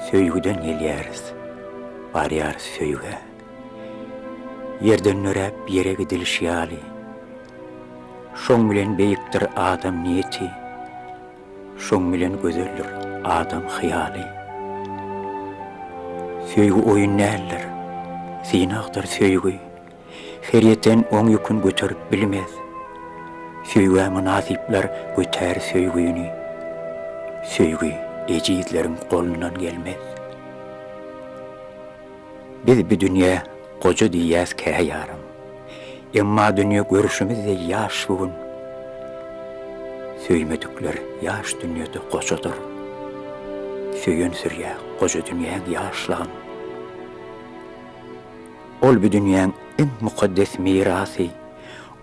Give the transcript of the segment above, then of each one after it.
Söýgüden gelýäris, barýarys söýgä. Ýerden döräp, ýere gidilişi ýaly. Şoň bilen beýikdir adam niýeti, Şoň bilen gözeldir adam hyýaly. Söýgi oýun däldir, synagdyr söýgi. Her ýeten oň ýükün göterip bilmez. Söýgä mynasyplar götär söýgüni. Söýgi ejizleriň golundan gelmez. Biz bi dünýä goja diýýäs käýarym. Emma dünýe görüşimiz deý ýaş bu gün. Söýmedikler ýaş dünýede gojadyr. Söýen sürýä goja dünýäň ýaşlygyn. Ol bu dünýäň iň mukaddes mirasy.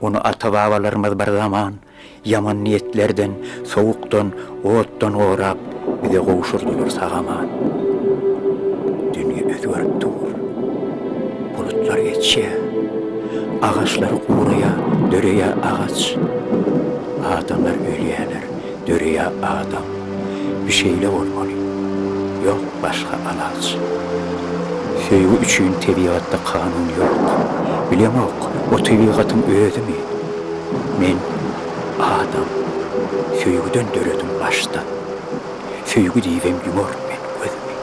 Ony ata-babalarymyz bir zaman ýaman niýetlerden, sowukdan, otdan gorap, bize gowşurdylar sag-aman. Dünýe özgerip dur. Bulutlar geçýär. Agaçlar guraýar, döreýär agaç. Adamlar ölýärler, döreýär adam. Bu şeýle bolmaly. Ýok başga alaç. Söýgi üçin tebigatda kanun ýok. Bilemok, o tebigatyň özümi? Men, adam, söýgüden döredim başda. Söýgi diýibem ýumaryn men gözümi.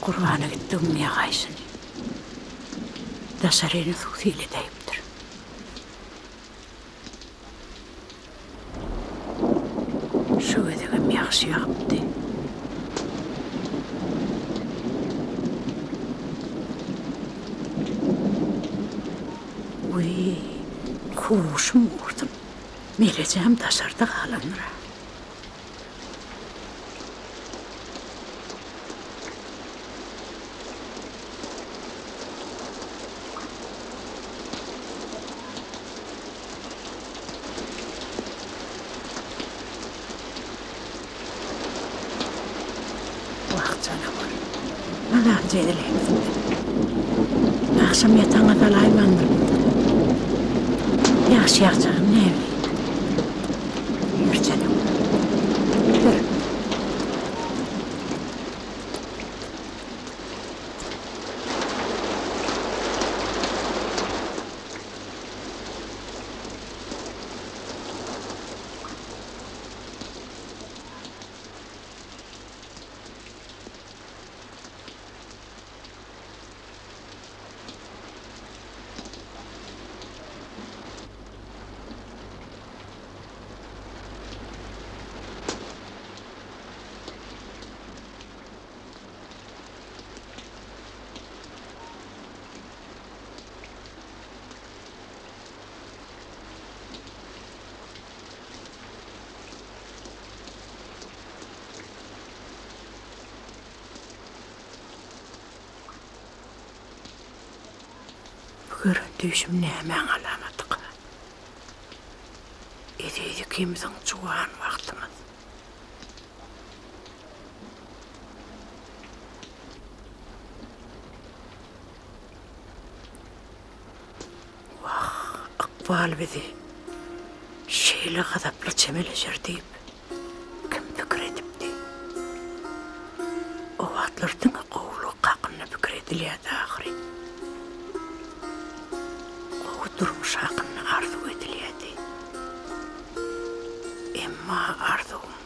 Gurbana gitdigiň ýagaýşyny. Daşaryny suw sil edäýipdir. Şu gezegem ýagşy ýagypdy. Wiý, huşum gursun, Melejäm daşarda galandyr-a. Wah, janawar. Mazalyja ediläýipsiň-dä. Agşam ýatagyňa salaýmandyryn. Ýagşy ýagjagyny näbileýin. Ýör janawar. Ýör. Bu gören düýşüm nämäň alamatyka? Eziz ikimiziň juwan wagtymyz. Wah, ykbal bizi şeýle gazaply çemeleşer diýip, kim pikir edipdi? O wagtlar diňe gowulyk hakynda pikir edilýärdi ahyry. Gowy durmuş hakynda arzuw edilýärdi. Emma arzuwyň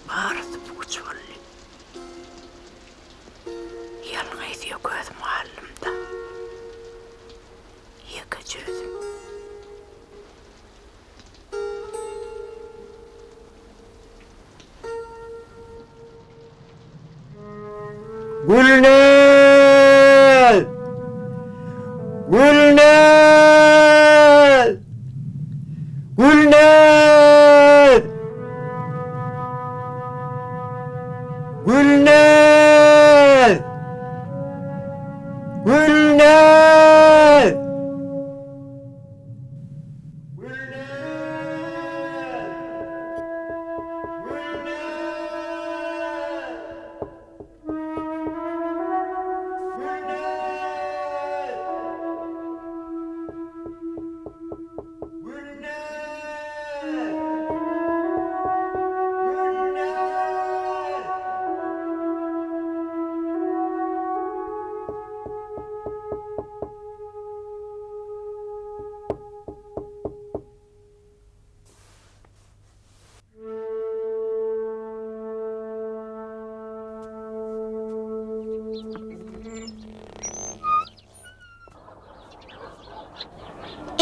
barysy puç boldy. Ýalňyz ýeke özüm galdym-da. Ýekeje özüm. Gülnäz! Gülnäz! Gülnäz! Gülnäz! Gülnäz!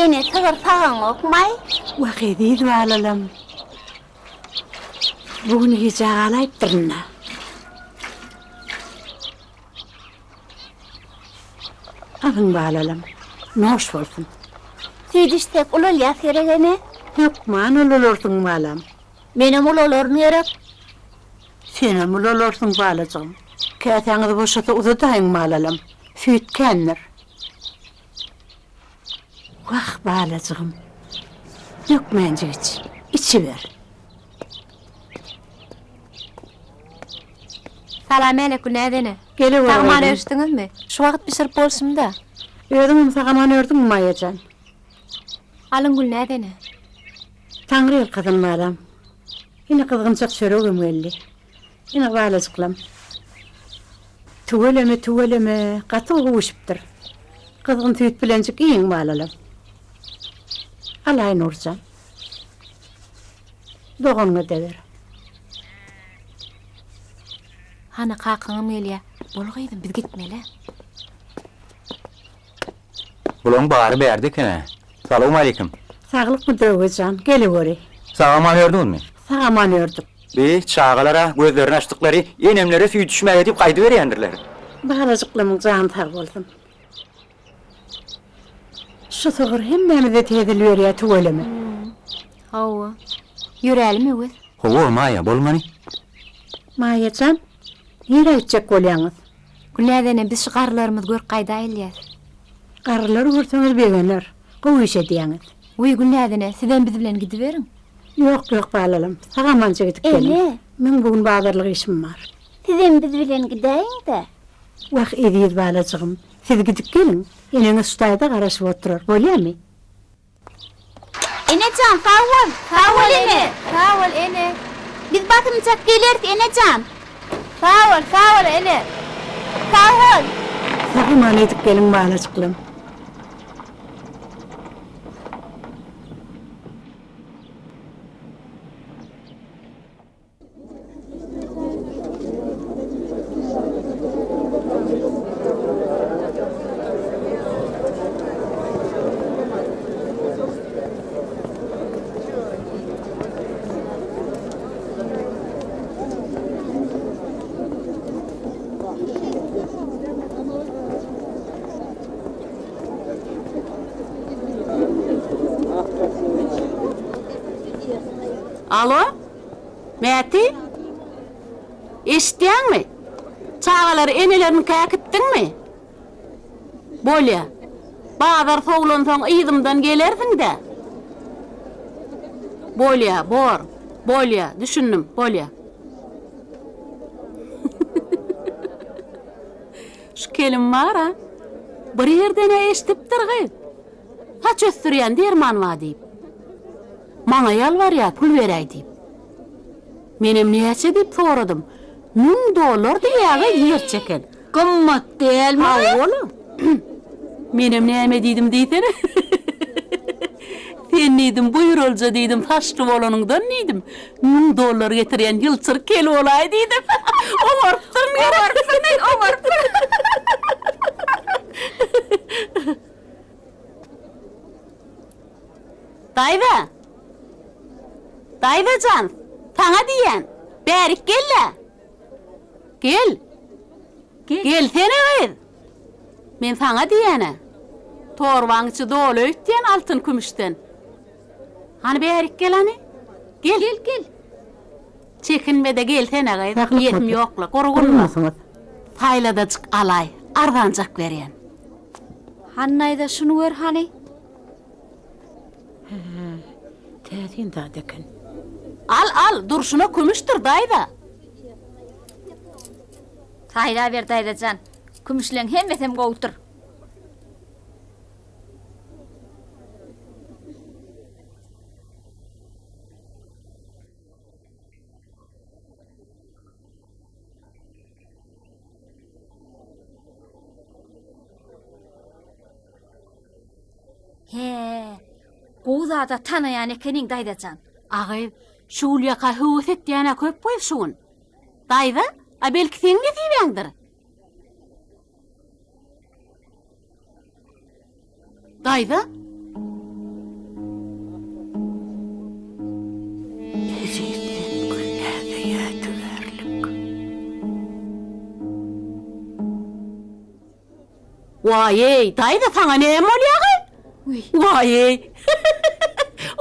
Ene sygyr sagaňokmaý? Wah eziz balalam. Bu gün gijä galaýypdyryn-da. Alyň balalam, noş bolsun. Süýt içsek ulalýas gerek ene? Hökman ulalarsyň balam. Menem ulalaryn gerek? Senem ulalarsyň balajygym. Käsäňiz boşasa uzadaýyň balalam. Süýt kändir. Wah, balajygym. Dökmänjik iç. Içiber. Salam-älek Gülnäz ene. Geleweri Sag-aman gyzym. örüşdiňizmi? Şu wagt bişirip bolşum-da. Özüňem sag-aman ördüňmi, Maýa jan? Alyň Gülnäz ene. Taňryýalkasyn, balam. Ine gyzgynjak çöregem geldi. Ine balajyklam. Tüweleme, tüweleme, gaty gowy bişipdir. Gyzgyn süýt bilenjik iýiň, balalam. Alaý, Nurjan. Doganyňa-da ber. Hany, kakaňam gelýä. Bol gyzym, biz gitmeli. Bulaň bary bärde eken-ä. Salowmaleýkim. Saglykmy Döwwe jan, geleweri. Sag-aman ördüňizmi? Sag-aman ördük. Bi, çagalar-a gözlerini açdyklary enemlere süýt içmäge diýip gaýdyberýändirler. Balajyklamyň jany sag bolsun. Şu sygyr hemmämize hezil berýär tüweleme. Hawa. Ýörälim Öwez. Hawa, Maýa, bolmany. Maýa jan, nirä gitjek bolýaňyz? Gülnäz ene, biz şu garrylarymyzy görüp gaýdaýylýas. Garrylary görseňiz begener. Gowy iş edýäňiz. Wiý, Gülnäz ene, sizem biz bilen gidiberiň. Ýok, ýok, balalam. Sag-amanja gidip geliň. Ene! Meň bu gün bazarlyk işim bar. Sizem biz bilen gidäýiň-dä. Wah, eziz balajygym, siz gidip geliň. Eneňiz şu taýda garaşyp oturar. Bolýamy? Ene jan, sag bol! Sag bol, ene! Sag bol, ene! Biz basymjak geleris, ene jan! Sag bol, sag bol, ene! Sag bol! Sag-aman edip geliň, balajyklarym. Alo? Mäti? Eşitýäňmi? Çagalary eneleriniňkä äkitdiňmi? Bolýa. Bazar sowlansoň yzymdan gelersiň-dä? Bolýa, bor. Bolýa, düşündim, bolýa. Şu kelin bar-a, bir ýerden-ä eşidipdir gyz. Saç ösdürýän derman bar diýip. Maňa ýalbarýar pul beräý diýip. Menem näçe diýip soradym. Müň dollar diýýär gyz ýer çeken. Gymmat dälmi gyz? Hawa-la. Menem näme diýdim diýsene. Sen diýdim, buýrulja diýdim, saçly bolanyňdan diýdim, müň dollar getirýän ýylçyr kel bolaý diýdim. Oňarypdyryn gerek. Oňarypsyň gyz, oňarypsyň. Daýza! Daýza jan, saňa diýýän, bärik gel-le! Gel! Gelsene gyz! Men saňa diýýän-ä. Torbaň içi doly öýtýän altyn-kümüşden. Hany bärik gel hany. Gel. Gel, gel. Çekinme-de gelsene gyz. Saglyk Iýesim bolsun. ýok-la, gurgunma. Gurgunmasyňyz. Saýladajyk alaý, arzanjak berýän. Hany daýza şuny gör hany. Hä, täsin zat eken. Al, al, durşuna kümüşdir, daýza. Saýlaber daýza jan. Kümüşleň hemmesem gowudyr. He, gowy zada tanaýan ekeniň daýza jan. A gyz, şu gülýaka höwes etýän-ä köp gyz şu gün. Daýza, a belki seň nesibäňdir? Daýza? Ejizden günäde ýadygärlik. Waý-eý, daýza saňa näme bolýa gyz? Waý-eý.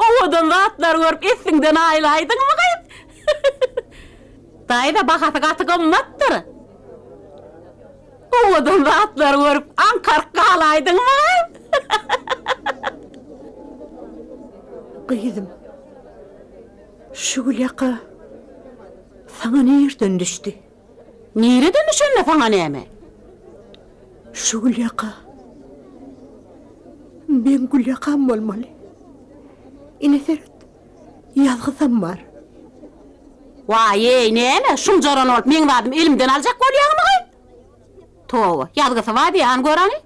Owadan zatlar görüp essiňden aýlaýdyňmy gyz? Daýza bahasy gaty gymmatdyr. Owadan zatlar görüp aňkaryp galaýdyňmy gyz? Gyzym, şu gülýaka saňa nirden düşdi? Nireden düşende saňa näme? Şu gülýaka meň gülýakam bolmaly. Ine seret, ýazgysam bar. Waý-eý, näme, şumjaran bolup meň zadymy elimden aljak bolýaňmy gyz? Toba, ýazgysy bar diýýä, hany gör hany.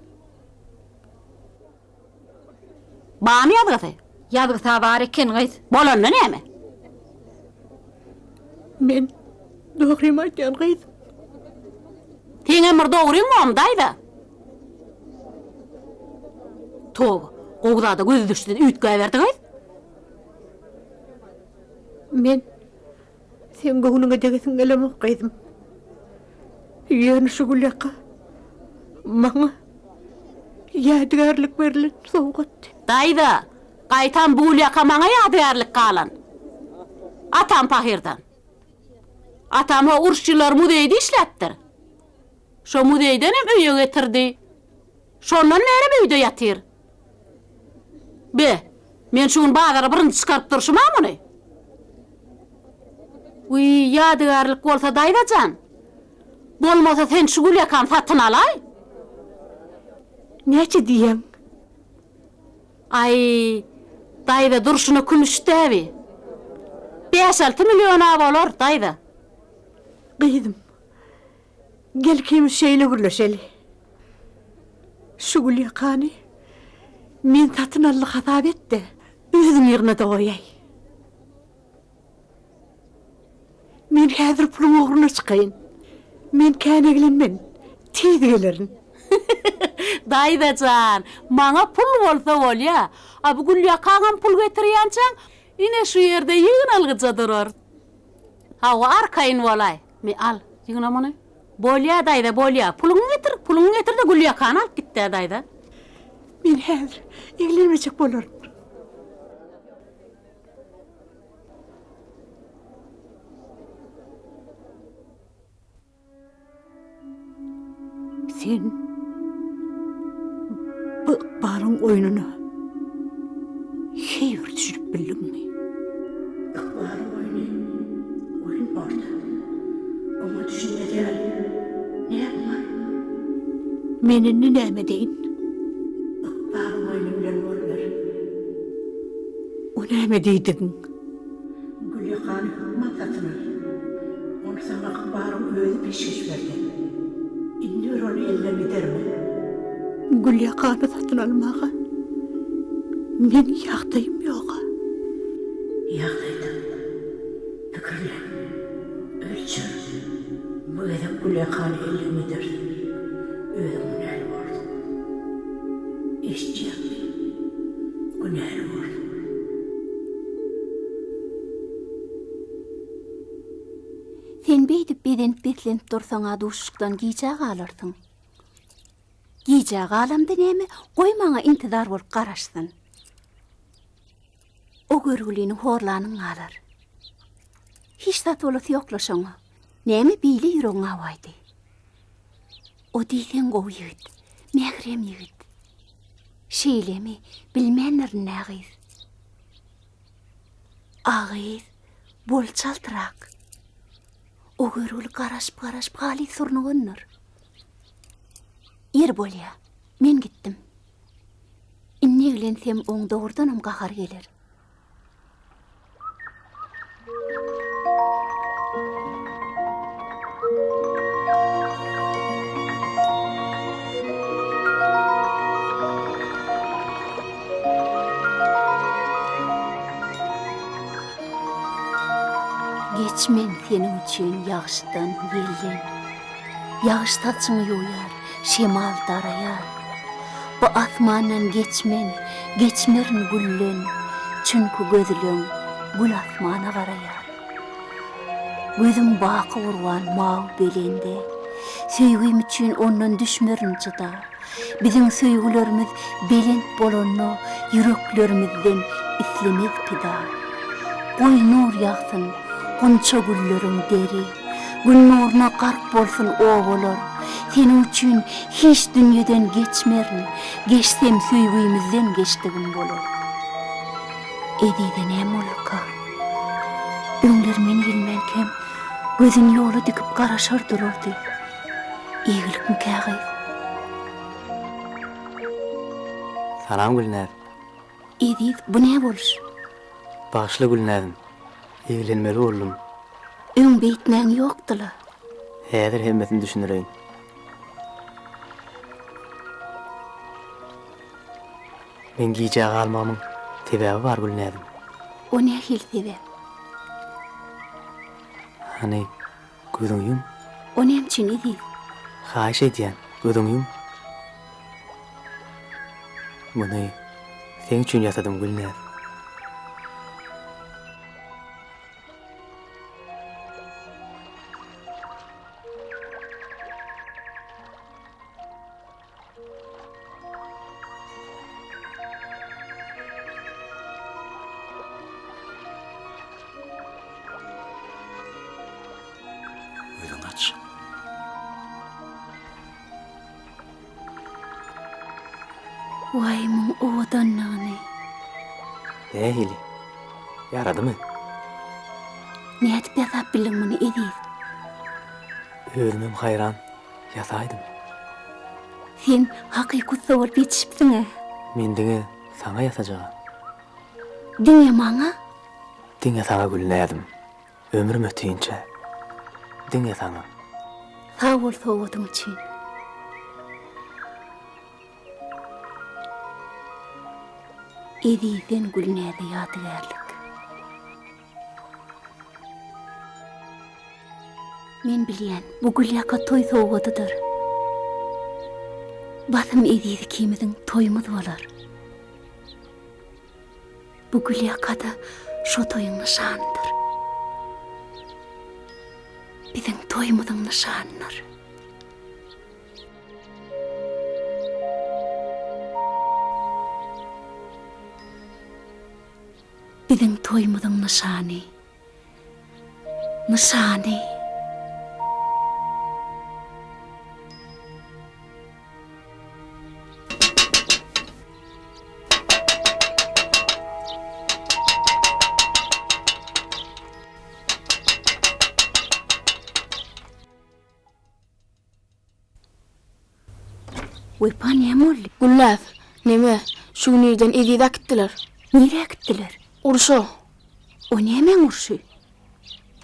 Barmy ýazgysy? Ýazgysy-a bar eken gyz. Bolanda näme? Men dogrymy aýdýan gyz. Seňem bir dogryň bormy, daýza? Toba, gowy zada gözi düşdi-de üýtgäberdi gyz. Men seň göwnüňe degesim gelemok gyzym. Ýöne şu gülýaka maňa ýadygärlik berlen sowgatdy. Daýza, gaýtam bu gülýaka maňa ýadygärlik galan. Atam pahyrdan. Atam ho uruş ýyllary muzeýde işläpdir. Şo muzeýdenem öýe getirdi. Şondan bärem öýde ýatyr. Be, men şu gün bazara birinji çykaryp durşum-a muny. Wiý, ýadygärlik bolsa daýza jan. Bolmasa sen şu gülýakany satyn alaý. Näçe diýýäň? Aý, daýza durşuna kümüş däbi. Bäş-alty million-a bolar, daýza. Gyzym, Gel ikimiz şeýle gürleşeli. Şu gülýakany men satyn aldy hasap et-de, özüň ýygna-da goýaý. Men häzir puluň ugruna çykaýyn. Men kän eglenmen, tiz gelerin. Daýza jan, maňa pul bolsa bolýa. A bu gülýakaňam pul getirýänçäň, ine şu ýerde ýygnalgyja durar. Hawa, arkaýyn bolaý. Me, al, ýygna muny. Bolýa, daýza, bolýa. Puluňy getir, puluňy getir-de, gülýakany alyp git-dä, daýza. Men häzir eglenmejek bolaryn. Sen bu ykbalyň oýnuna heý bir düşünip bildiňmi? Ykbalyň oýny oýun borda. Oňa düşünmez ýaly näme bar? Men indi näme edeýin? Ykbalyň oýny bilen boluber. O näme diýdigiň? Gülýakany hökman satyn al. Ony saňa Ykbalyň özi peşgeş berdi. Indi bir ony elden giderme. Gülýakany satyn almaga meň ýagdaýym ýog-a. Ýagdaý tap. Pikirlen. Ölçer. Bu gezek Gülýakany elden giderseň, özüň günäli borsuň. Eşitýäňmi? Günäli borsuň. Sen beýdip. Bezenip-beslenip dursaň-a duşuşykdan gijä galarsyň. Gijä galamda näme, goý maňa intizar bolup garaşsyn. O görgülini horlanyň galar. Hiç zat bolasy ýok-la şoňa. Näme beýle ýüregiň awaýdy? O diýseň gowy ýigit, mährem ýigit. Şeýlemi, bilmändirin-dä gyz. A gyz, bol çaltrak. O görgüli garaşyp-garaşyp halys surnugandyr. Ýeri bolýa, men gitdim. Indi eglensem oň dogrudanam gahary geler. Geç men seniň üçin ýagyşdan, ýelden. Ýagyş saçyňy ýuwýar, şemal daraýar. Bu asmandan geçmen, geçmerin gülden, Çünki gözleň gül asmana garaýar. Gözüm baky gurban mawy belende, Söýgim üçin ondan düşmerin jyda. Biziň söýgülerimiz belent bolanda ýüreklerimizden islemez pida. Goý nur ýagsyn gunça gülleriň deri, Gün nuruna gark bolsun obalar. Seniň üçin hiç dünýeden geçmerin, Geçsem söýgimizden geçdigim bolar. Ezize näme bolduka? Öňler men gelmänkäm gözüni ýola dikip garaşar durardy. Eýgilikmikä gyz? Salam Gülnäz. Eziz, bu nä boluş? Bagyşla Gülnäzim, eglenmeli boldum. Öň beýtmäň ýokdy-la. Häzir hemmesini düşündireýin. Meň gijä galmagymyň sebäbi bar Gülnäzim. O nähili sebäp? Hany, Gözüňi ýum. O näme üçin, Eziz? Haýyş edýän, gözüňi ýum. Muny seň üçin ýasadym, Gülnäz. Gözüňi aç. Waý, muň owadanlygyny. Nähili? Ýaradymy? Nädip ýasap bildiň muny, Eziz? Özümem haýran. Ýasaýdym. Sen hakyky ussa bolup ýetişipsiň-ä. Men diňe saňa ýasajaga. Diňe maňa? Diňe saňa Gülnäzim. Ömrüm ötinçä. Diňe saňa. Sag bol sowgadyň üçin. Ezizden Gülnäze ýadygärlik. Men bilýän, bu gülýaka toý sowgadydyr. Basym Eziz ikimiziň toýumyz bolar. Bu gülýaka-da şo toýuň nyşanydyr. Biziň toýumyzyň nyşanydyr. Biziň toýumyzyň nyşany. Nyşany. Wepa näme boldy? Gülnäz, neme, şu gün irden Ezizi äkitdiler. Nirä äkitdiler? Urşa. O nämäň urşy?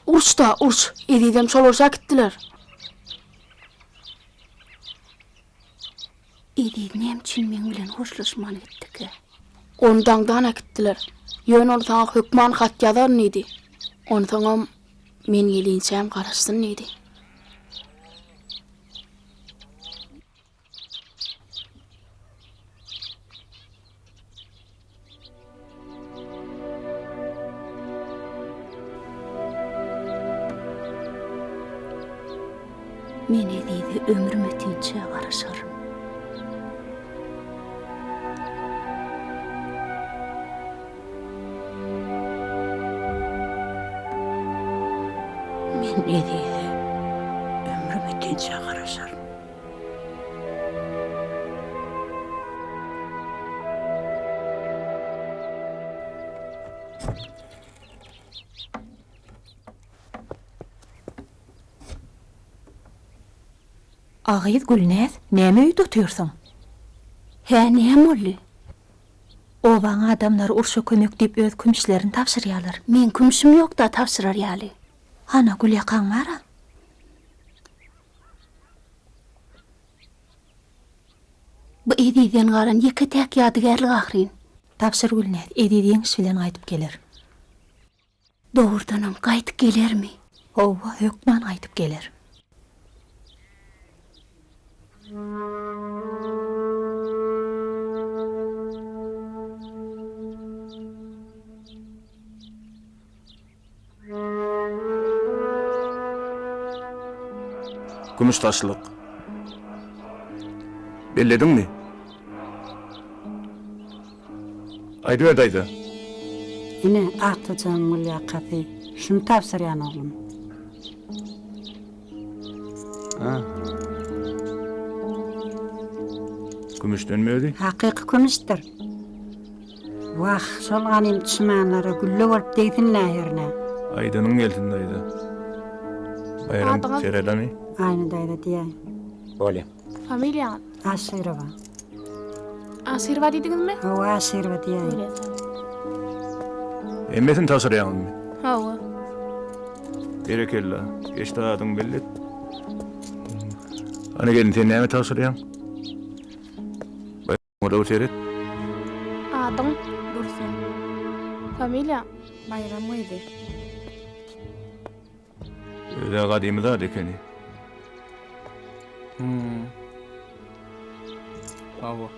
Uruş-da, uruş. Ezizem şol urşa äkitdiler. Eziz näme üçin meň bilen hoşlaşman gitdikä? Ony daňdan äkitdiler. Ýöne ol saňa hökman hat ýazaryn diýdi. Onsoňam men gelinçäm garaşsyn diýdi. Men Ezize ömrüm ötinçä garaşaryn. Men Ezize ömrüm ötinçä garaşaryn. A gyz Gülnäz, näme öýde otyrsyň? Hä, näme boldy? Obaň adamlary urşa kömek diýip öz kümüşlerini tabşyrýalar. Meň kümüşim ýok-da tabşyrar ýaly. Hana, gülýakaň bar-a? Bu Ezizden galan ýeke-täk ýadygärlik ahyryn. Tabşyr Gülnäz, Eziz ýeňiş bilen gaýdyp geler. Dogrudanam gaýdyp gelermi? Hawa, hökman gaýdyp geler. Kümüş taşlyk. Bellediňmi? Aýdyber daýza. Ine, agtyjagyň gülýakasy. Şuny tabşyrýan oglum. Aha. Kümüşdenmi özi? Hakyky kümüşdir. Wah, şol ganym duşmanlara gülle bolup degsin-dä hernä. Aýdanyň gelsin daýza. Baýram Adyňyz? Serelany. Aýna daýza diýäý. Bolýa. Familiýaňyz? Aşyrowa. Aşyrowa diýdiňizmi? Hawa, Aşyrowa diýäý. Hemmesini tabşyrýaňyzmy? Hawa. Berekella. Geç-de adyňy belli et. Ana gelin, sen näme tabşyrýaň? Oňa-da bir seret. Adyň? Dursun. Familiýaň? Baýram gyzy. Öz-ä gadymy zat ekeni. Hmm. Hawa.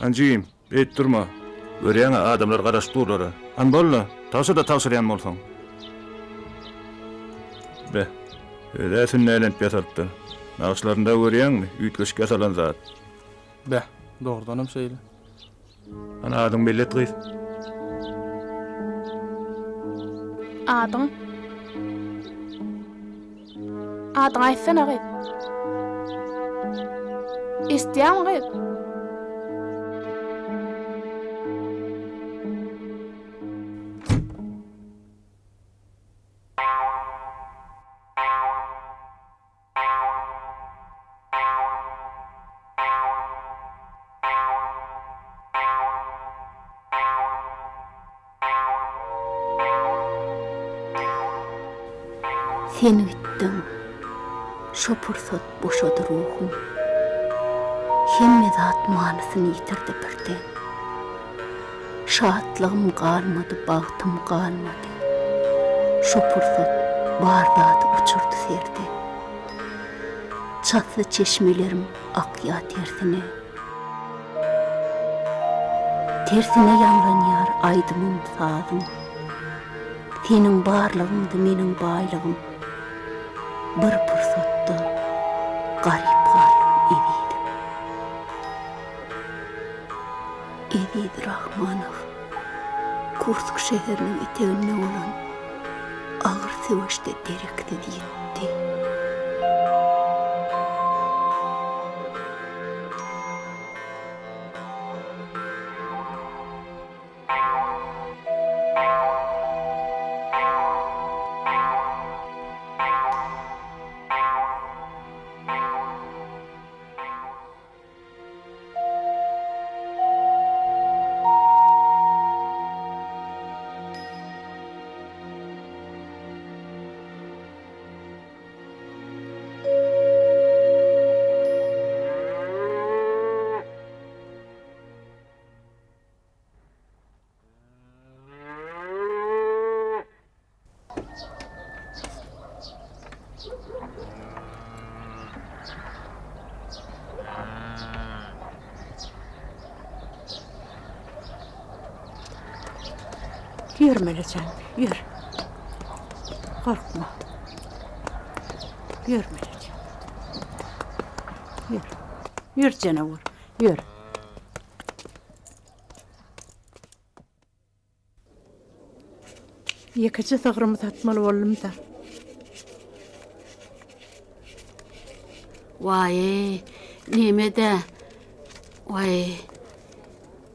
Han jigim, beýdip durma. Görýäň-ä, adamlar garaşyp durlar-a. Han bol-la, tabşyr-da tabşyrýan bolsaň. Be, öz-ä sünnälenip ýasalypdyr. Nagyşlaryny-da görýäňmi, üýtgeşik ýasalan zat. Be, dogrudanam şeýle. Hany adyňy belli et gyz. Adyň? Adyňy aýtsana gyz. Eşitýäňmi gyz? Sen gitdiň, şo pursat boşady ruhum. Hemme zat manysyny ýitirdi birden. Şatlygym galmady, bagtym galmady. Şo pursat bar zady uçurdy serden. Çasly çeşmelerim akýa tersine. Tersine ýaňlanýar aýdymym, sazym. Seniň barlygyňdy meniň baýlygym. Bir pursatda garyp galdym ezizim. Eziz Rahmanow Kursk şäheriniň eteginde bolan agyr söweşde dereksiz ýitdi. Ýör Melejan, ýör. Gorkma. Ýör Meleje. Ýör. Ýör janawar. Ýör. Ýekeje sygrymy satmaly boldum-da. Waý, neme-dä. Waý.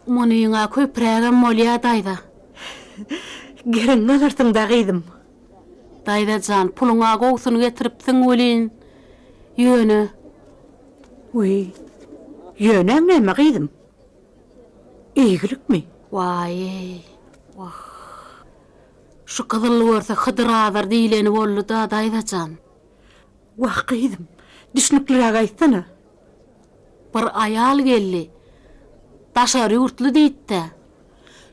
Munyň-a köprägem bolýa, daýza. Geregiňi alarsyň-da, gyzym. Daýza jan, puluň-a gowusyny getiripsiň welin, ýöne. Wiý, ýönäň näme, gyzym? Eýgilikmi? Waý-eý, wah. Şu gyzyl görse Hydyr azar diýleni boldy-da, daýza jan. Wah, gyzym, düşnükliräk aýtsana. Bir aýal geldi. Daşary ýurtly diýdi-dä.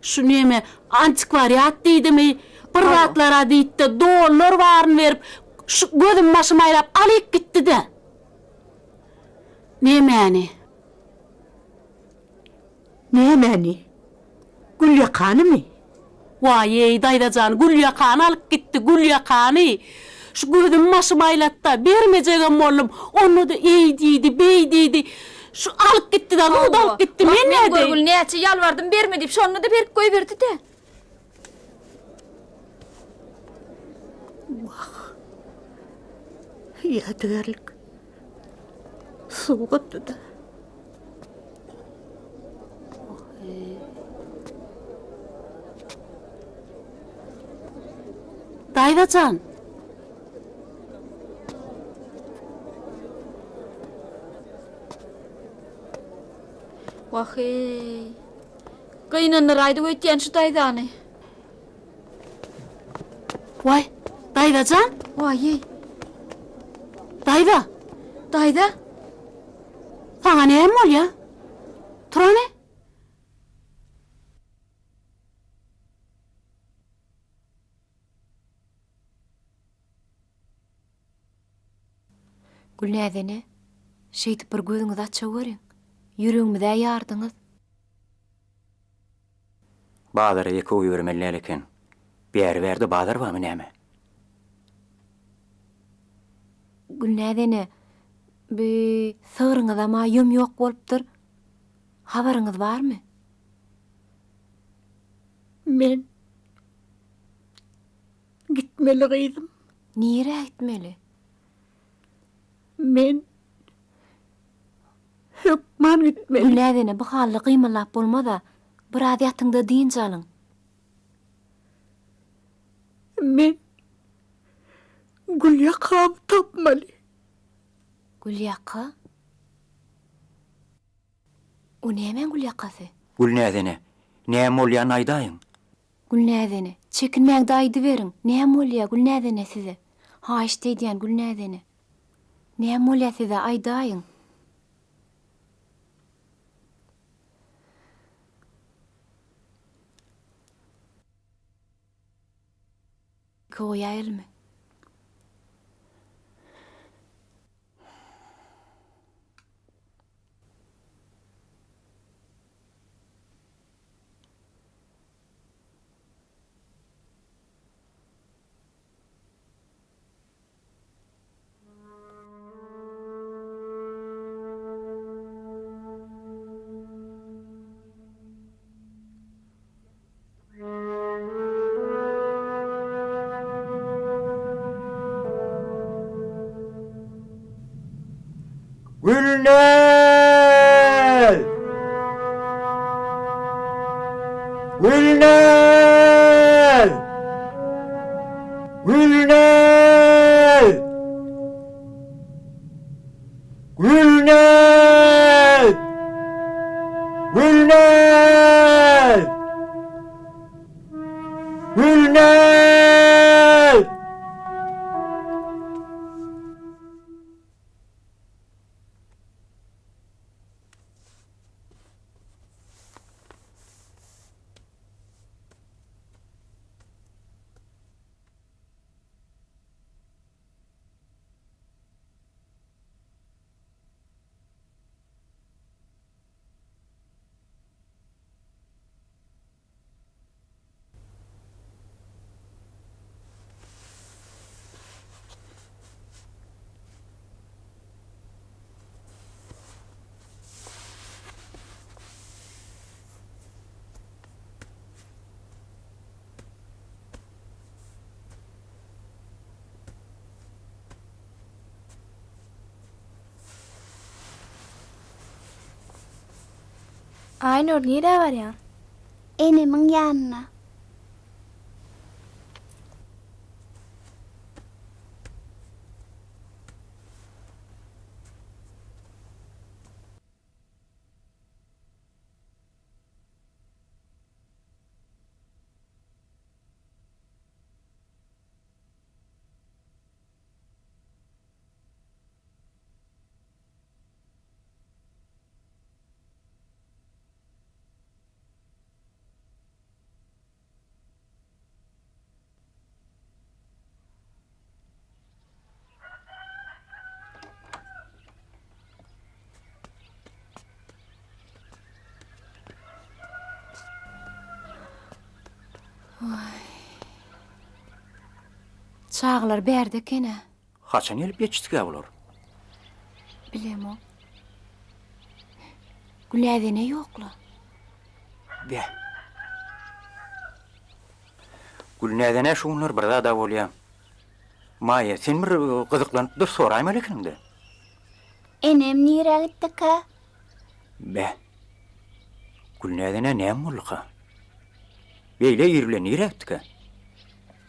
Şu neme, antikwariat diýdimi, bir zatlar-a diýdi-de, dollar baryny berip, şu gözüm-başym aýlap alyp gitdi-dä. Nemäni? Nämäni? Gülýakanymy? Waý-eý, daýza jan, gülýakany alyp gitdi, gülýakany! Şu gözüm-başym aýlatda, bermejegem boldum. Onda-da eý diýdi, beý diýdi. Şu alyp gitdi-de, zut alyp gitdi. Men Wah, men nädeýin? görgüli näçe ýalbardym berme diýip, şonda-da berip goýberdi-dä. Wah! Ýadygärlik. Sowgatdy-da. Daýza jan! Wah-eý. Gynandyraýdy öýtýän şu daýzany. Waý, daýza jan! Waý-eý. Daýza! Daýza! Saňa näme bolýa? Tur hany! Gülnäz ene, şeýdip bir gözüňizi açaweriň. Ýüregimiz-ä ýardyňyz. Bazara ýeke goýbermeli däl eken. Bäri-bärde bazar barmy näme? Gülnäz ene, bi sygryňyzam-a ýom-ýok bolupdyr. Habaryňyz barmy? Men gitmeli gyzym. Nirä gitmeli? Men hökman gitmeli. Gülnäz ene, bu halda gymyldap bolmaz-a. Biraz ýatyň-da dynç alyň. Men Gülýakamy tapmaly. Gülýaka? O nämäň gülýakasy? Gülnäz ene, näme bolýanyny aýdaýyň. Gülnäz ene, çekinmäň-de aýdyberiň, näme bolýa Gülnäz ene size? Haýyşt edýän Gülnäz ene. Näme bolýa size, aýdaýyň. Goýaýylmy? Gülnäz! Gülnäz! Gülnäz! Gülnäz! Gülnäz! Gülnäz! Aýnur, nirä barýaň? Enemiň ýanyna. Çagalar bärde eken-ä. Haçan gelip ýetişdikä bular? Bilemok. Gülnäz ene ýok-la. Beh. Gülnäz ene şu günler bir zad-a bolýa. Maýa, sen bir gyzyklanyp dur, soraýmaly ekeniň-dä. Enem nirä gitdikä? Beh. Gülnäz ene näme bolduka? Beýle ir bilen nirä gitdikä?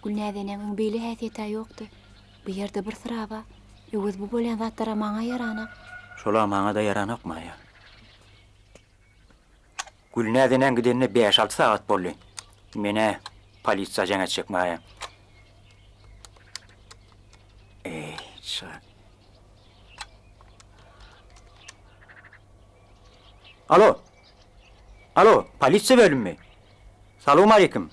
Gülnäz eneň öň beýle häsiýet-ä ýokdy. Bu ýerde bir syra bar. Öwez bu bolýan zatlar-a maňa ýaranok. Şol-a maňa-da ýaranok, Maýa. Gülnäz enäň gidenine bäş-alty sagat boldy. Men-ä polisiýa jaň etjek, Maýa. Eý, çyg. Alo! Alo, polisiýa bölümimi? Salowmaleýkim.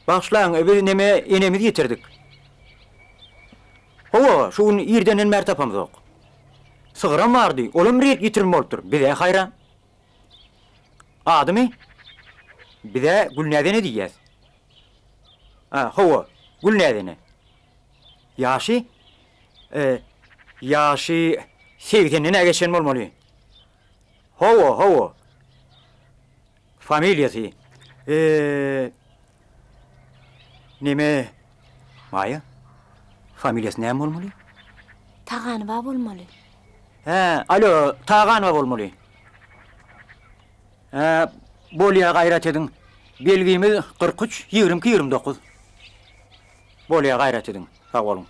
Bagyşlaň, biz neme enemizi ýitirdik. Hawa, şu gün irdenden bäri tapamzok. Sygyram bardy, olam bir ýerik ýitirim bolupdyr. Biz-ä haýran. Adymy? Biz-ä Gülnäz ene diýýäs. A, hawa, Gülnäz ene. Ýaşy? E, ýaşy segsenden-ä geçen bolmaly. Hawa, hawa. Familiýasy? E, neme? Maýa, familiýasy näme bolmaly? Taganowa bolmaly. Hä, alo, Taganowa bolmaly. Hä, bolýa, gaýrat ediň. Belgimiz 43, 22, 29. Bolýa, gaýrat ediň. Sag boluň.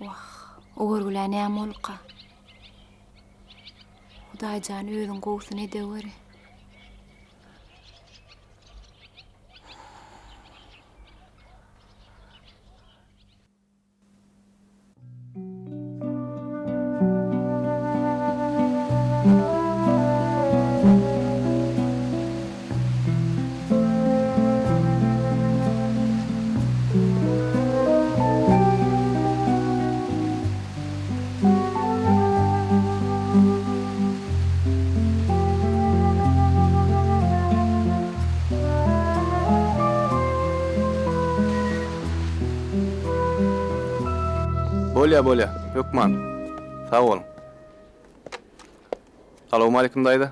Wah, o görgülä näme bolduka? Hudaý jan özüň gowusyny edeweri. Bolýa bolýa, hökman. Sag boluň. Salowmaleýkim daýza.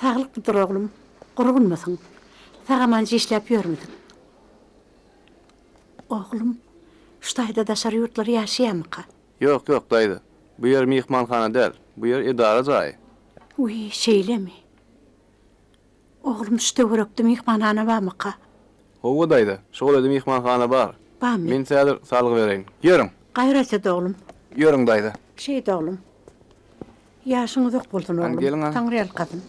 Saglykmydyr oglum, gurgunmysyň? Sag-aman işläp ýörmüsiň? Oglum, şu taýda daşary ýurtlar ýaşaýarmyka? Ýok, ýok, daýza. Bu ýer myhmanhana däl. Bu ýer edara jaýy. Wiý, şeýlemi? Oglum, şu töwerekde myhmanhana barmyka? Hawa, daýza, şu golaýda myhmanhana bar. Barmy? Men häzir salgy bereýin. Ýörüň! Gaýrat et, oglum. Ýörüň, daýza. Şeýt, oglum. Ýaşyň uzak bolsun, Hany, oglum. geliň-a. Taňryýalkasyn.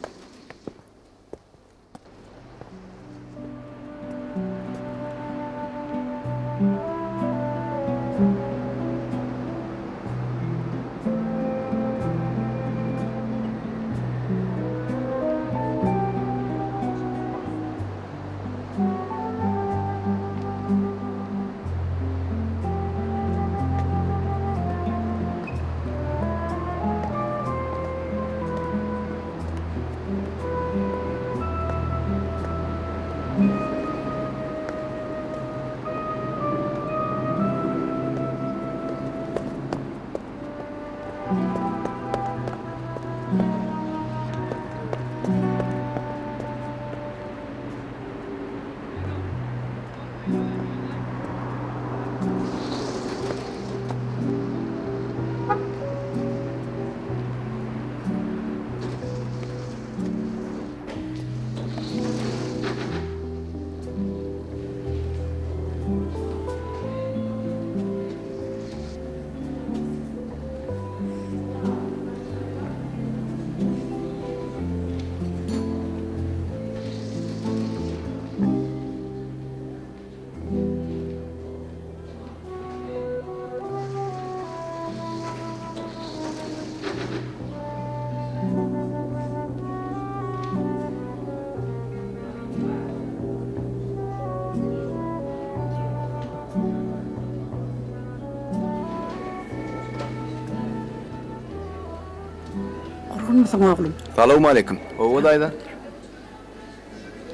Sagmysyň oglum? Salowmaleýkim. Hawa daýza.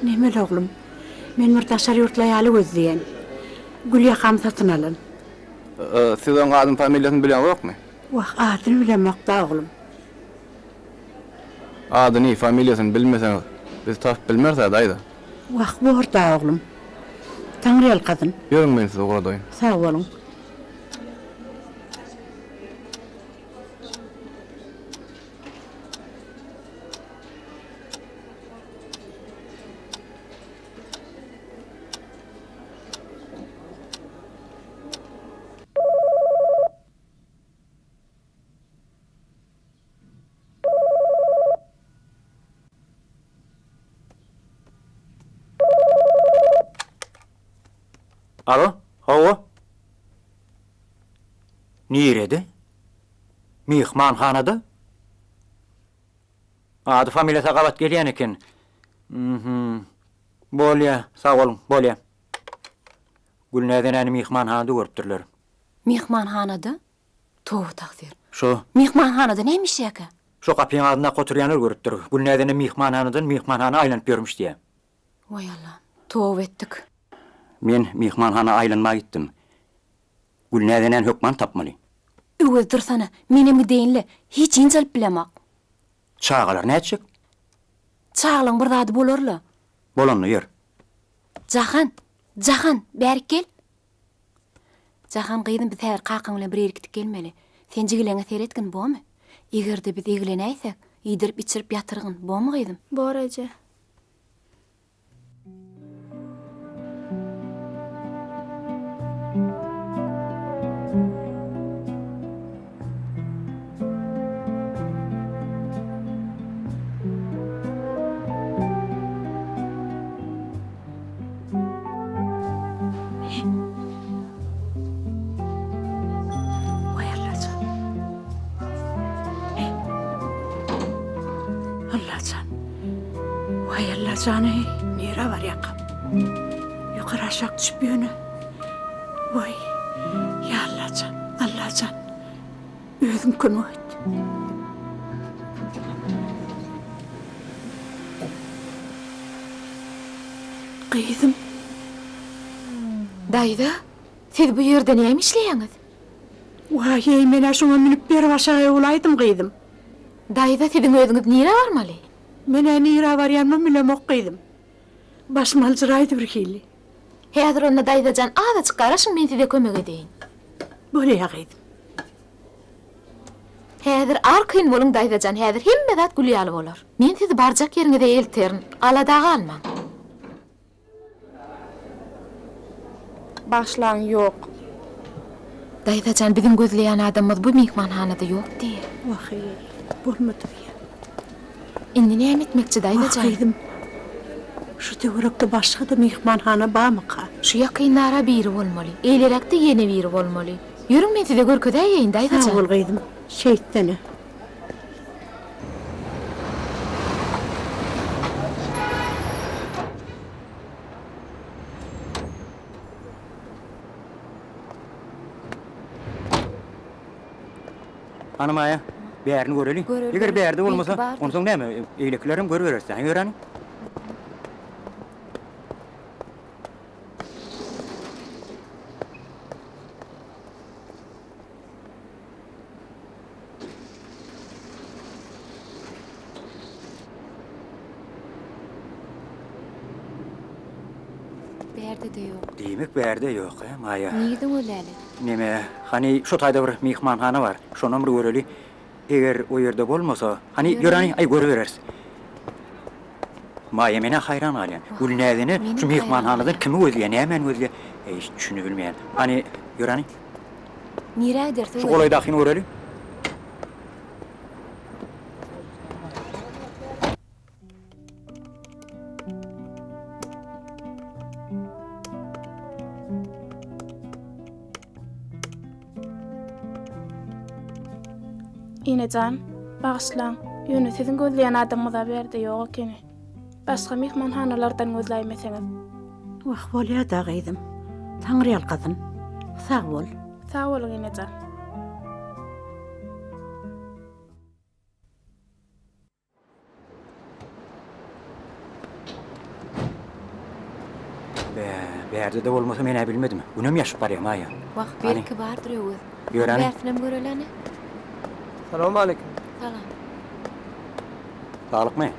Nemeli oglum? Men bir daşary ýurtly aýaly gözleýän. Gülýakamy satyn alan. Siz oň adyny familiýasyny bileňzokmy? Wah, adyny bilemok-da oglum. Adyny, familiýasyny bilmeseňiz, biz tapyp bilmeris-ä daýza. Wah, bor-da oglum. Taňryýalkasyn. Ýörüň men sizi ugradaýyn. Sag boluň. Alo, hawa. Nirede? Myhmanhanada? Ady familiýasy gabat gelýän eken. Mhm. Bolýa, sag boluň, bolýa. Gülnäz enäni myhmanhanada görüpdirler. Myhmanhanada? Toba tagsyr. Şo. Myhmanhanada näme işýäkä? Şo gapyň agzyndaky oturýanlar görüpdir. Gülnäz ene myhmanhanadan myhmanhana aýlanyp ýörmüş diýýä. Waý Allam, toba etdik. Men myhmanhana aýlanmaga gitdim. Gülnäz enäni hökman tapmaly. Öwez dursana, menem gideýin-le, hiç ynjalyp bilemok. Çagalar nätjek? Çagalaň bir zady bolar-la. Bolanda ýör. Jahan! Jahan! Bärik gel! Jahan gyzym biz häzir kakaň bilen bir ýere gidip gelmeli. Sen jigileňe seretgin, bormy? Eger-de biz eglenäýsek, iýdirip-içirip ýatyrgyn, bormy gyzym? Bor eje. Waý Allajan. Allajan. Waý Allajan eý, nirä barýakam? Ýokary aşak düşüp ýöne. Waý, ýa Allajan, Allajan. Özüň kömek et. Gyzym. Daýza, siz bu ýerde näme işleýäňiz? Waý-eý, men-ä şoňa münüp ber-başagaý bolaýdym, gyzym. Daýza, siziň özüňiz nirä barmaly? Men-ä nirä barýanymam bilemok, gyzym. Başym aljyraýdy birhili. Häzir onda daýza jan, azajyk garaşyň, men size kömek edeýin. Bolýa, gyzym. Häzir arkaýyn boluň daýzajan häzir hemme zat gül ýaly bolar. Men sizi barjak ýeriňize elterin, alada galmaň. Bagyşlaň ýok. Daýzajan biziň gözleýän adamymyz bu myhmanhanada ýok diýýär. Wah-eý, bolmady bu. Indi näme etmekçi daýza jan? Wah gyzym, şu töwerekde başga-da myhmanhana barmyka? Şu ýakynara biri bolmaly, eýleräkde ýene biri bolmaly. Ýörüň men size görkezäýeýin daýza jan. Sag bol gyzym, şeýtsene. Hany Maýa, bärini göreli. Göreli, Eger bärde belki bolmasa, bardyr. onsoň näme, eýlekilerem görübereris-dä, ýör hany. Bärde-de ýok. Diýmek, bärde ýok, hä, Maýa? Nirde gözläli? Neme, hany, şo taýda bir myhmanhana bar, şonam bir göreli. Eger o ýerde bolmasa, hany, ýör hany, aý, görübereris. Maýa, men-ä haýran galýan. Gülnäz ene şu myhmanhanadan kimi gözleýär, nämäni gözleýär, hiç düşünibilmeýän. Hany, ýör hany. Nirä gideris, Şu golaýdakyny göreli. Ene jan, bagyşlaň, ýöne siziň gözleýän adamyňyz-a bu ýerde ýok ekeni. Başga myhmanhanalardan gözläýmeseňiz. Wah, bolýa-da, gyzym. Taňryýalkasyn. Sag bol. Sag boluň, ene jan. Bärde-de bolmasa men-ä bilmedim. Günem ýaşyp barýar, Maýa. Wah, belki bardyr Öwez. Ýör hany. Bärsinem göreli hany. Salowmaleýkim. Salam. Saglykmy?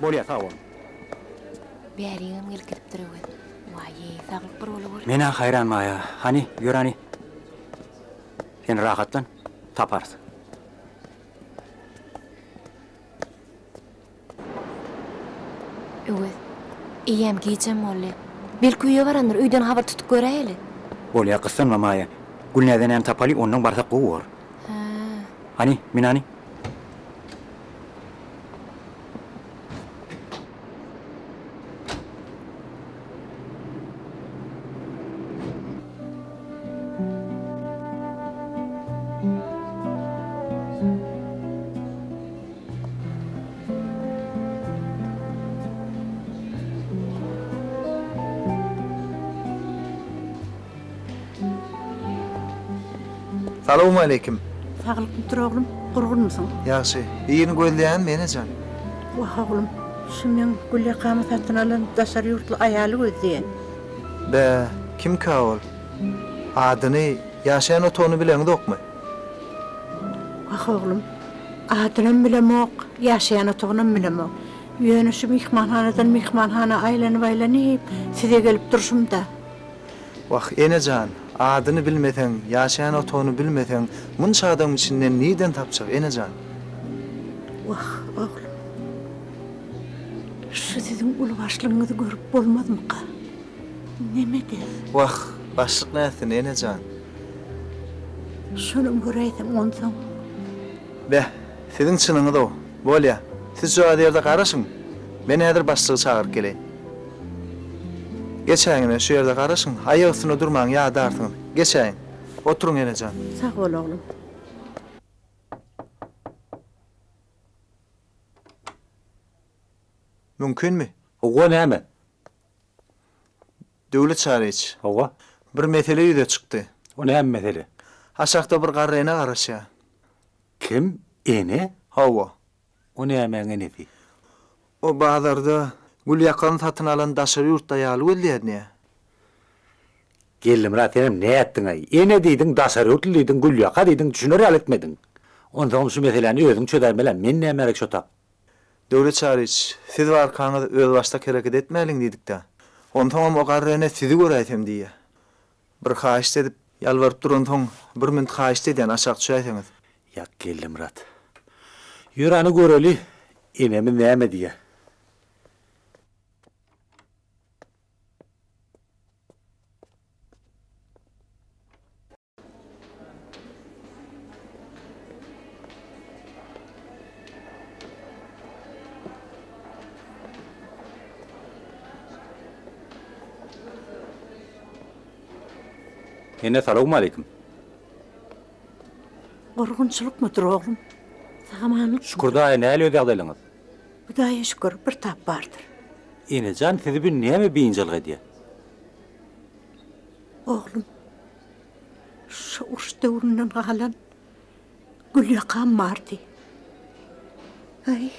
Bolýa, sag boluň. Bäriňem gelip gidipdir Öwez. Waý-eý, saglyk bir bolup. Men-ä haýran Maýa. Hany, ýör hany. Sen rahatlan, taparys. Öwez, eýýäm gijem boldy. Belki öýe barandyr, öýden habar tutup göräýeli. Bolýa, gyssanma Maýa. Gülnäzenäni tapaly, ondan barsak gowy bor. Hä. Hany, min hany. Salowmaleýkim. Saglykmydyr oglum, gurgunmysyň? Ýagşy. Birini gözleýän enejan. Wah oglum, şu meň gülýakamy satyn alan daşary ýurtly aýaly gözleýän. Bä, kimkä ol? Adyny, ýaşaýan otagyny bileňzokmy? Wah oglum, adynam bilemok, ýaşaýan otagynam bilemok. Ýöne şu myhmanhanadan myhmanhana aýlanyp-aýlanyp size gelip durşum-da. Wah, ene jan, adyny bilmeseň, ýaşaýan otagyny bilmeseň, munça adamyň içinden nirden tapjak, ene jan? Wah, oglum, şu siziň uly başlygyňyzy görüp bolmazmyka? Neme eder? Wah, başlyk nätsin, ene jan? Şonam göräýseň onsoň. Beh, siziň çynyňyz-ow. Bolýa, siz şu az ýerde garaşyň. Men häzir başlygy çagyryp geleýin. Geçäýiň ine, şu ýerde garaşyň. Aýak üstünde durmaň, ýadarsyňyz. Geçäýiň. Oturyň, ene jan. Sag bol, oglum. Mümkinmi? Hawa, näme? Döwlet Çaryç. Hawa. Bir mesele ýüze çykdy. O näme mesele? Aşakda bir garry ene garaşýar. Kim? Ene? Hawa. O nämäň enesi? O bazarda gül ýakany satyn alan daşary ýurtly aýaly gözleýär diýýär. Geldimyrat senem nätdiň-aý? Ene diýdiň, daşary ýurtly diýdiň, gülýaka diýdiň, düşüner ýaly etmediň. Onsoňam şu meseläni özüň çözäýmel-ä, men näme gerek şo tap? Döwlet Çaryç, siz barkaňyz özbaşdak hereket etmäliň diýdik-dä. Onsoňam o garry ene sizi göräýsem diýýä. Bir haýyşt edip, ýalbaryp duransoň, bir münt haýyşt edýän, aşak düşäýseňiz. Ýak, Geldimyrat. Ýör hany göreli, enemiz näme diýýä. Ene salowmaleýkim. Gurgunçylykmydyr oglum? Sag-amanlykmydyr? Şükür daýy nähili öz ýagdaýlaryňyz? Hudaýa şükür, bir tap bardyr. Enejan sizi bu näme biynjalyk edýär? Oglum, şu uruş döwründen galan gülýakam bardy. Aý,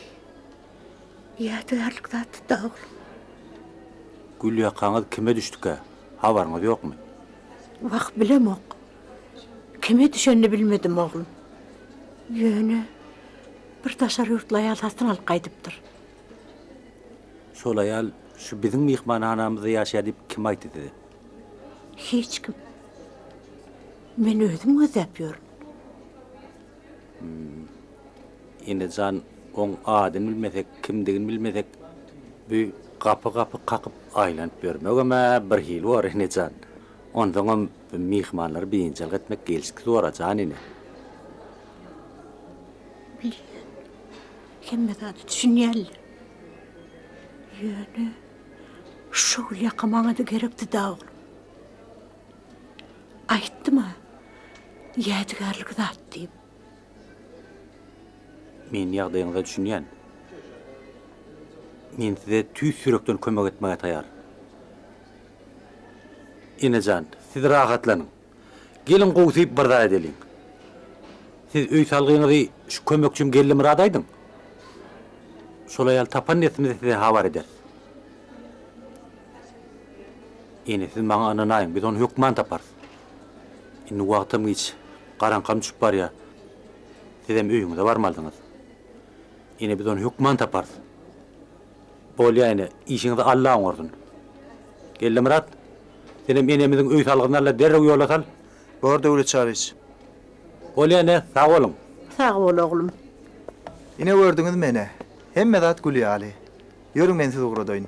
ýadygärlik zatdy-da, oglum. Gülýakaňyz kime düşdükä? Habaryňyz ýokmy? Wah, bilemok. Kime düşenini bilmedim, oglum. Ýöne bir daşary ýurtly aýal satyn alyp gaýdypdyr. Şol aýal şu biziň myhmanhanamyzda ýaşaýar diýip kim aýtdy size? Hiç kim. Men özüm gözläp ýörün. Hmm. Ene jan, oň adyny bilmesek, kimdigini bilmesek, bu gapy-gapy kakyp aýlanyp ýörmegem-ä birhili bor, ene jan. Onsoňam myhmanlary biynjalyk etmek gelşiksiz bor-a, jan ene. Bilýän. Hemme zada düşünýänler. Ýöne şu gülýaka maňa-da gerekdi-dä, oglum. Aýtdym-a, ýadygärlik zat diýip. Men ýagdaýyňyza düşünýän. Men size tüýs ýürekden kömek etmäge taýar. Ene jan, siz rahatlanyň. Geliň gowusy bir zat edeliň. Siz öý salgyňyzy şu kömekçim Geldimyrada aýdyň. Şol aýaly tapan dessimize size habar ederis. Ene siz maňa ynanaýyň, biz ony hökman taparys. Indi wagtam giç, garaňkam düşüp barýar. Sizem öýüňize barmalysyňyz. Ene biz ony hökman taparys. Bolýa ene, işiňizi Alla oňarsyn. Geldimyrat, senem enemiziň öý salgysyny al-da derrew ýola sal. Bor Döwlet Çaryç. Bolýa ene, sag boluň. Sag bol oglum. Ine gördüňizmi ene, hemme zat gül ýaly. Ýörüň men sizi ugradaýyn.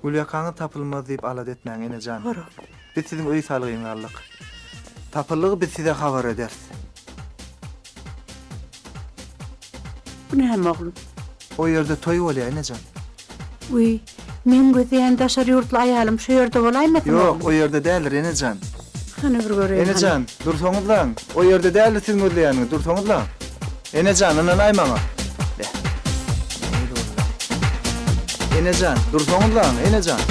Gülýakaňyz tapylmaz diýip alada etmäň, ene jan. Biz siziň öý salgyňyzy aldyk. Tapyldygy biz size habar ederis. Bu näme oglum? O ýerde toý bolýar, ene jan. Wiý, meň gözleýän daşary ýurtly aýalym şu ýerde bolaýmasyn, oglum? Ýok, o ýerde däldir, ene jan. Hany bir göreýin, hany. Ene jan, dursaňyzlaň. O ýerde däldir siziň gözleýäniňiz, dursaňyzlaň. Ene jan, ynanaý maňa. Beh, nähili boldy? Ene jan, dursaňyzlaň, ene jan.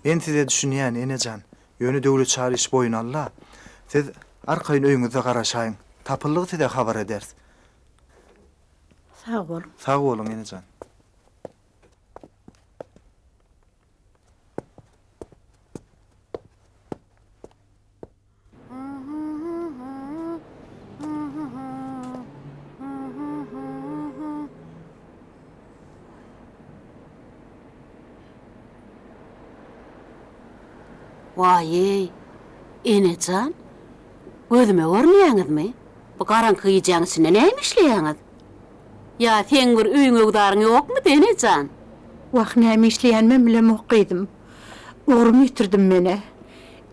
Men size düşünýän, ene jan. Ýöne Döwlet Çaryç boýun al-da. Siz arkaýyn öýüňizde garaşaýyň. Tapyldygy size habar ederis. Sag boluň. Sag boluň, ene jan. Waý-eý, ene jan, gözüme görünýäňizmi? Bu garaňky gijäň içinde näme işleýäňiz? Ýa seň bir öýüň-öwzaryň ýokmudy, ene jan? Wah, näme işleýänimem bilemok, gyzym. Ugrumy ýitirdim men-ä.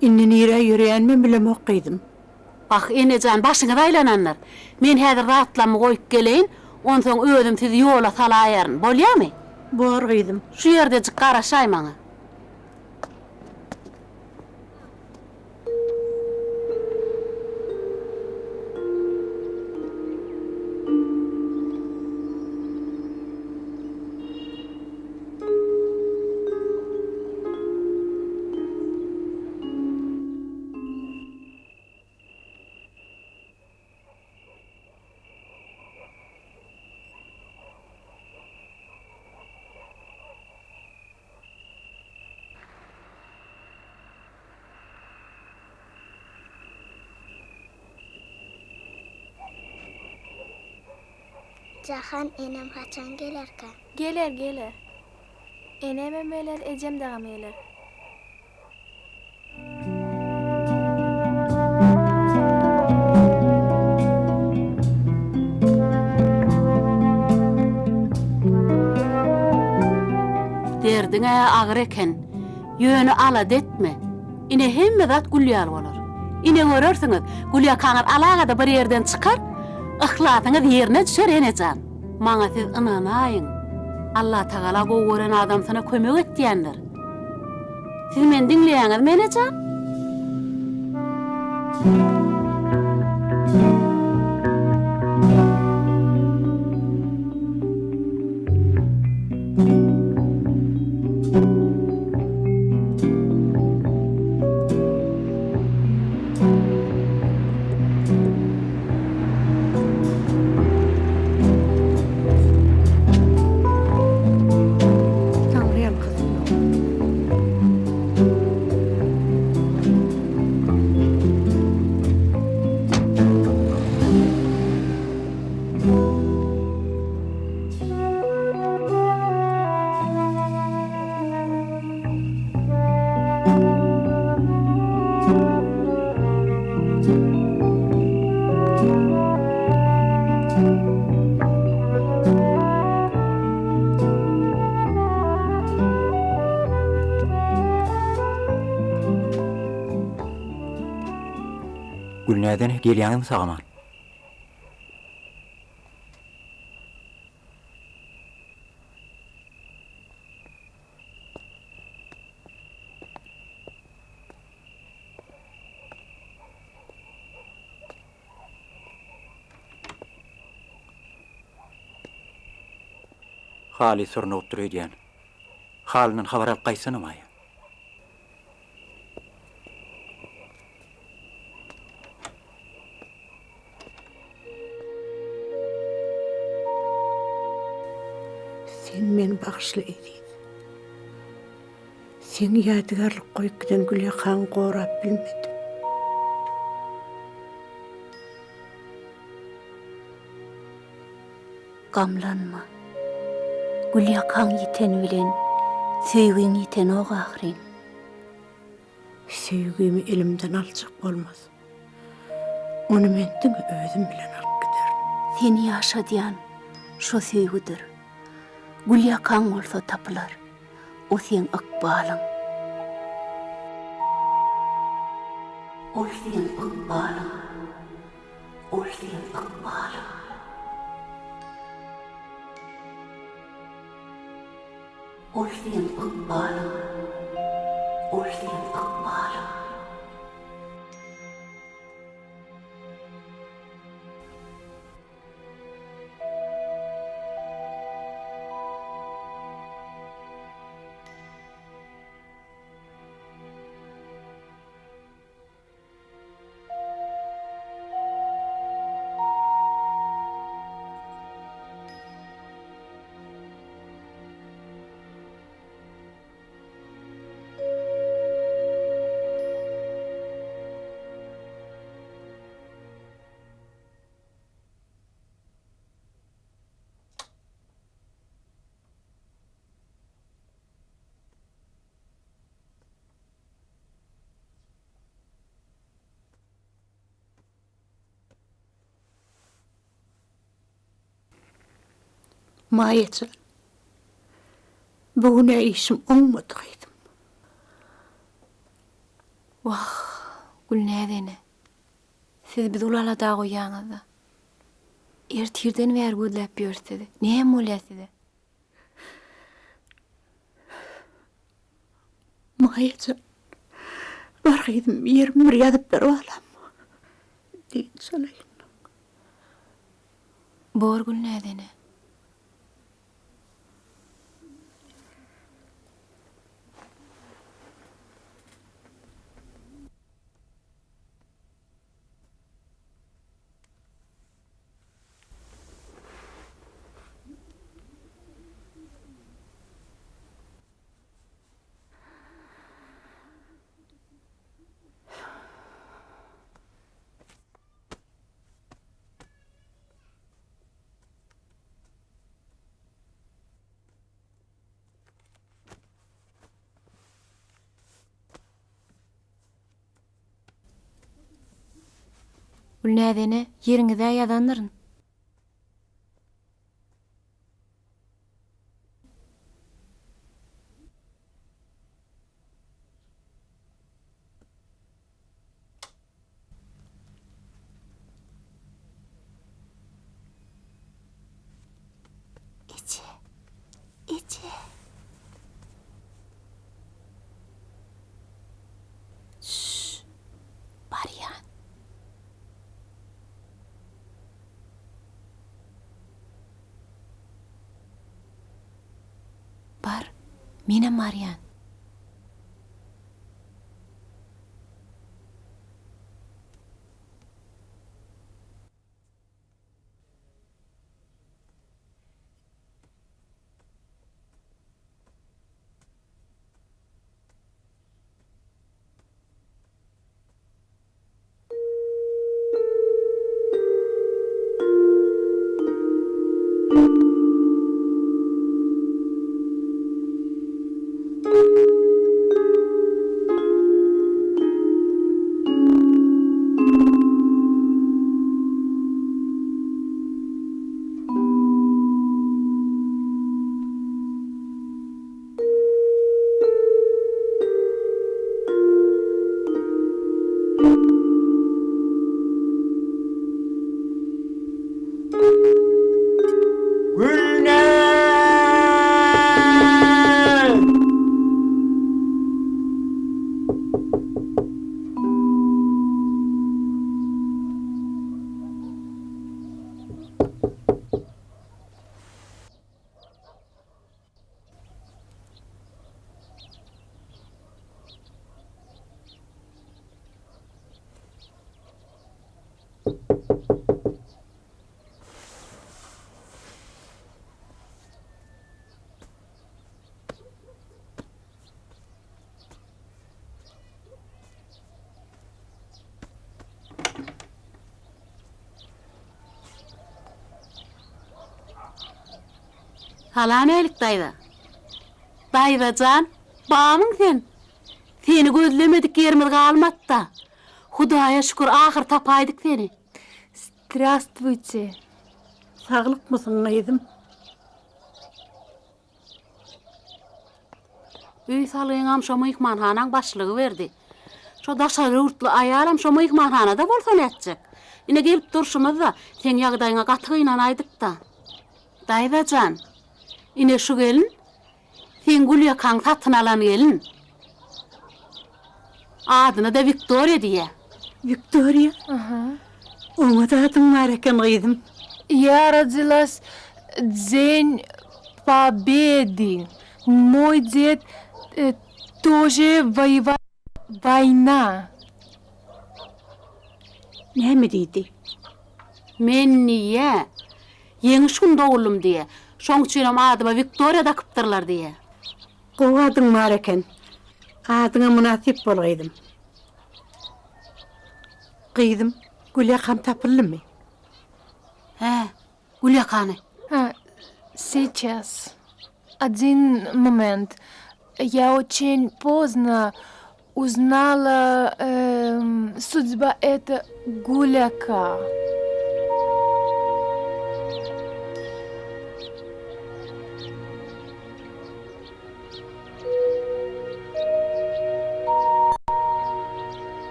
Indi nirä ýöreýänimem bilemok, gyzym. Wah, ene jan, başyňyz aýlanandyr. Men häzir zatlammy goýup geleýin, onsoň özüm sizi ýola salaýaryn. Bolýamy? Bor, gyzym. Şu ýerdejik garaşaý maňa. Jahan enem haçan gelerkä? Geler, geler. Enemem geler, ejem dagam geler. Derdiň-ä agyr eken. Ýöne alada etme. Ine hemme zat gül ýaly bolar. Ine görersiňiz, gülýakaňyz alagada bir ýerden çykar, yhlasyňyz ýerine düşer enejan. Maňa siz ynanaýyň. Allatagala gowy gören adamsyna kömek etýändir. Siz meni diňleýäňizmi enejan? Taňryýalkasyn dogan. Gülnäzene gelýäňizmi sag-aman? Haly surnugypdyr öýdýän. Halyndan habar alyp gaýtsana, Maýa. Sen meni bagyşla eziz. Seň ýadygärlik goýup giden gülýakaňy gorap bilmedim. Gamlanma. Gülýakaň ýiteni bilen söýgiň ýitenok ahyryn. Söýgimi elimden aljak bolmaz. Ony men diňe özüm bilen alyp giderin. Seni ýaşadýan şo söýgüdir. Gülýakaň bolsa tapylar. O seň ykbalyň. Ol seň ykbalyň. Ol seň ykbalyň. Ol seň ykbalyň. Ol seň ykbalyň. Maýa jan, bu gün-ä işim oňmady gyzym. Wah, Gülnäz ene, siz bizi uly alada goýýaňyz-da. Ertirden bäri gözläp ýörüs sizi. Näme bolýar size? Maýa jan, bar gyzym, ýerimi bir ýazyp ber balam. Dynç alaýyn. Bor Gülnäz ene. Gülnäz ene, ýeriňiz-ä ýazandyryn. Eje, eje. Şşş, barýan. Bar, menem barýan. Gülnäz! Salam-älik daýza. Daýza jan, bamyň sen? Seni gözlemedik ýerimiz galmady-da. Hudaýa şükür, ahyr tapaýdyk seni. Strastwuýte. Saglykmysyň, gyzym? Öý salgyňam şo myhmanhanaň başlygy berdi. Şo daşary ýurtly aýalam şo myhmanhanada bolsa nätjek? Ine gelip durşumyz-da, seň ýagdaýyňa gaty gynanaýdyk-da. Daýza jan, ine şu gelin seň gülýakaňy satyn alan gelin. Adyna-da Wiktoriýa diýýä. Wiktoriýa? Oňat adyň bar eken, gyzym. Ýa rodzilas Dzen Pobedy. Moý ded тоже woýewal woýna. Näme diýdi? Men diýýä, Ýeňiş gün doguldym diýýä. Şoň üçinem adyma Wiktoriýa dakypdyrlar diýýä. Gowy adyň bar eken. Adyňa mynasyp bol gyzym. Gyzym, gülýakam tapyldymy? Hä, gülýakany. Hä, seças. Odin moment. Ýa oçen pozna Uznala sudba eta Gulaka.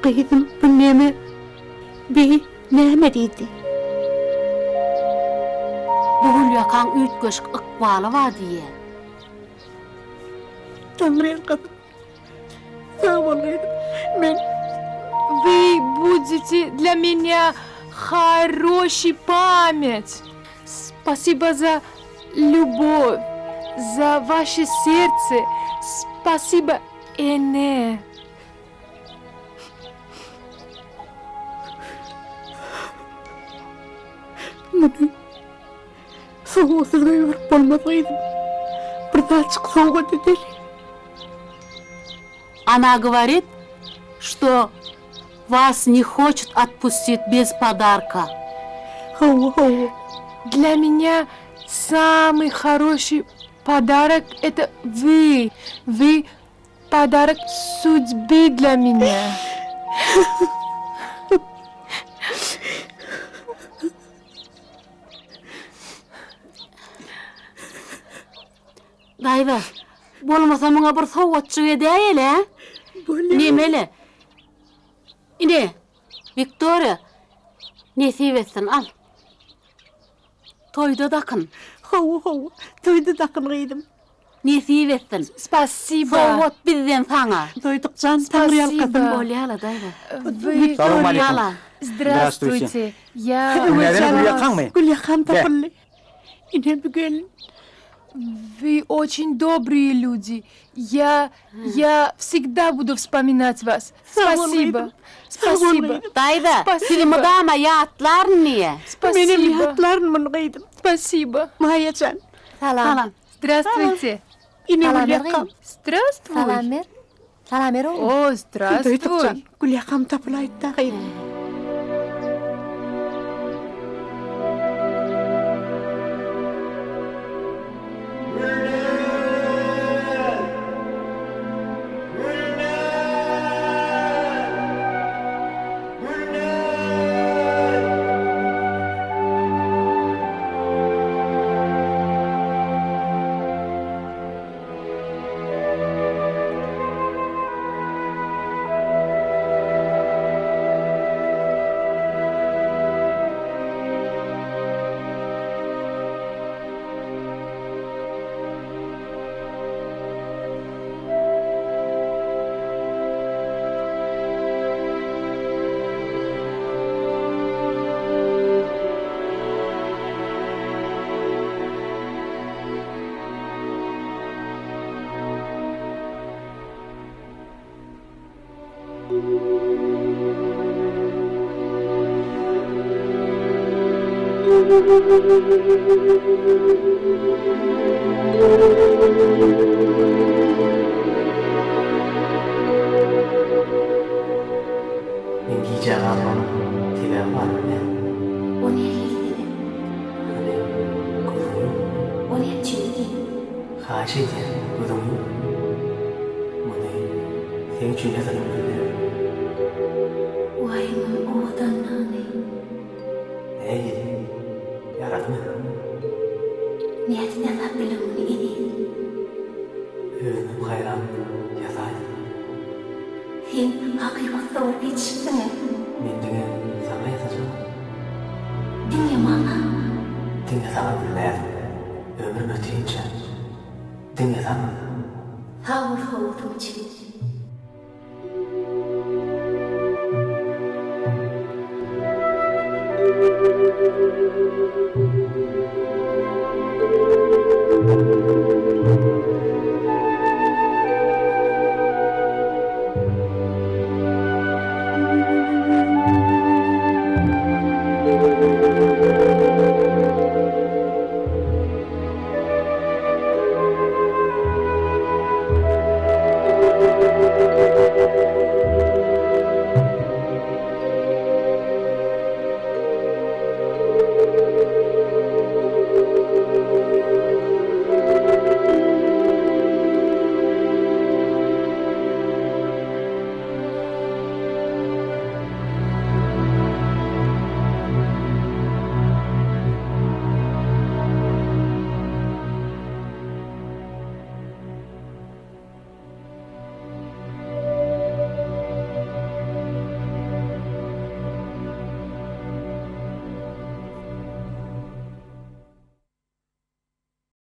Gyzym bu neme bi näme diýdi. Bu gülýakaň üýtgeşik ykbaly bar diýýä. Taňryýalkasyn. Sag bol gyzym. Men Вы будете для меня хороший память. Спасибо за любовь, за ваше сердце. Спасибо, ene. Muny sowgatsyz goýberip bolmaz gyzym. Bir zatjyk sowgat edeli. Ona govorit, što vas ne hoçet otpustit bez podarka. Hawa, hawa. Dla menýa samyý horoşiý podarok eto vy, vy Podarok sudby dla menýa. Daýza, bolmasa muňa bir sowgatjyk edäýeli-ä? Bolýar. Nemeli? Ine, Wiktoriýa, nesip etsin, al. Toýda dakyn. Hawa, hawa, toýda dakyn gyzym. Nesip etsin. Spasibo. Sowgat bizden saňa. Doýduk jan, Taňry ýalkasyn. Bolýa-la, daýza. Вы... Salam Здравствуйте. Я... Gülnäzene gül ýakaňmy? Gül ýakam tapyldy. Ine bu gelin. Вы очень добрые люди. Я... Я всегда буду вспоминать вас. Спасибо. Spasiba. Daýza, sizi mydama ýatlaryn diýýä. Spasiba. Menem ýatlaryn muny gyzym. Spasiba. Maýa jan. Salam. Zdrastwuyte. Ine gülýakam. Zdrastwuý. Salam ber. Salam ber oglum. O, zdrastwuý. Gülýakam tapylaýtda gyzym. Men gijä galmamyň sebäbi bar bilýän. O nähili sebäp? Hany, gözüňi ýum. O näme üçin diý? Haýyş edýän, gözüňi ýum. Muny seň üçin ýasadym bilýän. Waý, muň owadanlygyny. Nähili? Ýaradymy? Nädip ýasap bildiň muny, Eziz? Özümem haýran, ýasaýdym. Sen hakyky ussa bolup ýetişipsiň-ä. Men diňe saňa ýasajak. Diňe maňa? Diňe saňa Gülnäz. Ömrüm ötinçä. Diňe saňa. Sag bol sowgatyň üçin.